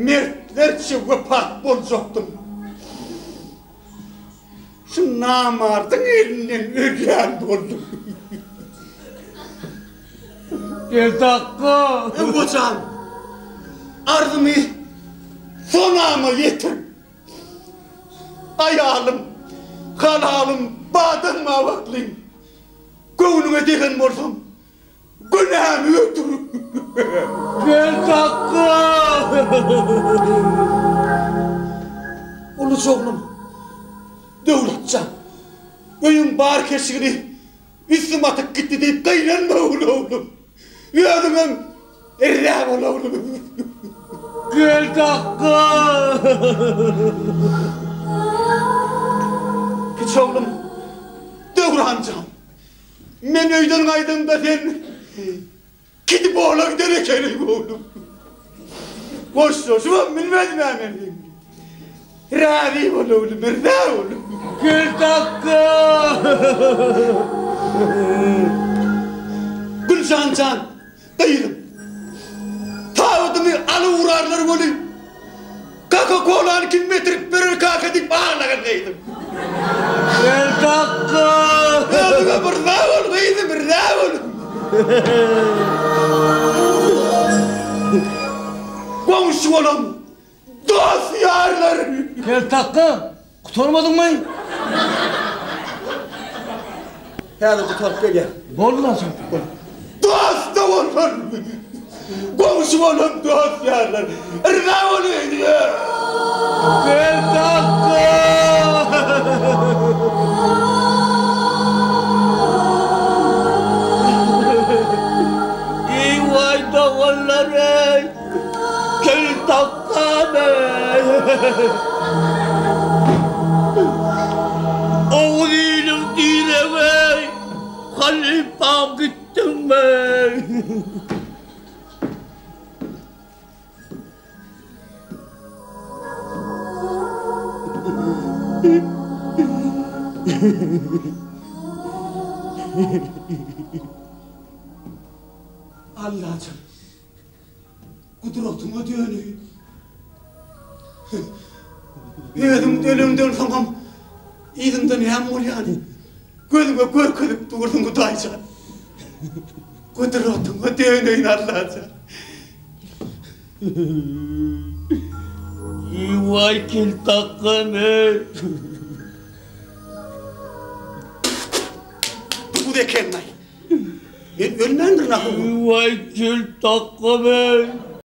Mertlerçe wepat boljakdym. Şu namardyň elinden ölýän boldum. Geldakga! Öwgojan, arzymy Sonama ýetir. Aýalym, halalym, badaň babaklym. Göwnüňe degen bolsam, Günämi ötür. Gel takga! Uluç oglum, Döwletjan, öýüň bar keşigini üstüm atyp gitdi diýip gynanma oglum. Özüňem irrä bol oglum. Gel takga! Kiçi oglum, Döwranjan, Men öýden gaýdamda sen gidip ola giden ekeniň oglum. Hoşlaşybam bilmedim-ä men seň bilen. Razy bol oglum, rza bol. Gül kakga! Güljan jan, Gyzym, tabydymy alyp urarlar weli, Kaka-kolany kim getirip berer kaka diýip aglagan gyzym. Gel kakga! Özüňe bir zat bol gyzym, bir zat bol. Goňşy bolan Dost ýarlar! Gel takga, gutarmadyňmy? Häzir gutaryp gelýän. Boldy lan şol. Dost doganlar! Goňşy bolan dost ýarlar! Yrza boluň! Gel takga! Eý waý doganlar eý! Gel takgam eý! Oguz iliň diregi eý! Halypam gitdiňmi eý! Allajan! Gudratyňa döneýin. Özüň öleňden soňam yzyňda näme bolýany gözüňe görkezip dursuň Hudaýjan. Gudratyňa döneýin Allajan. Waý keltakgam eý. Duz eken-aý. Men ölmändirin ahyr. Waý keltakgam eý.